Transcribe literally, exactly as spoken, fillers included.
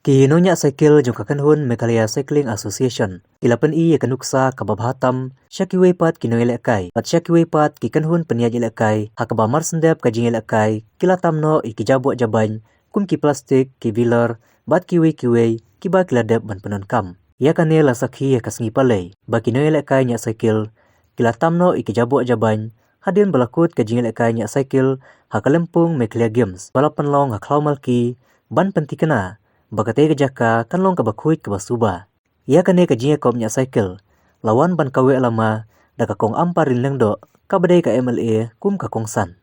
Ki nongñiah cycle jong ka kynhun Meghalaya Cycling Association ki la pyni ïa ka nuksa kaba bha tam sha kiwei pat ki nongïalehkai bad sha kiwei pat ki kynhun pynïaid ïalehkai ha kaba mar syndep ka jingïalehkai ki la tam noh ïa ki jaboh jabain kum ki plastik, ki bilar bad kiwei kiwei kiba ki la dep ban pyndonkam. Ïa kane la sakhi ha ka sngi Palei ba ki nongïalehkai ñiah cycle ki la tam noh ïa ki jaboh jabain hadien ba la kut ka jingïalehkai ñiah cycle ha ka lympung Meghalaya Games ba la pynlong ha Khlaw Malki ban pynthikna ba katei ka jaka kan long kaba khuid kaba suba. Ïa kane ka jingïakop ñiah cycle la wan ban kaweh lama da ka Kong Ampareen Lyngdoh kaba dei ka M L A kum ka kongsan.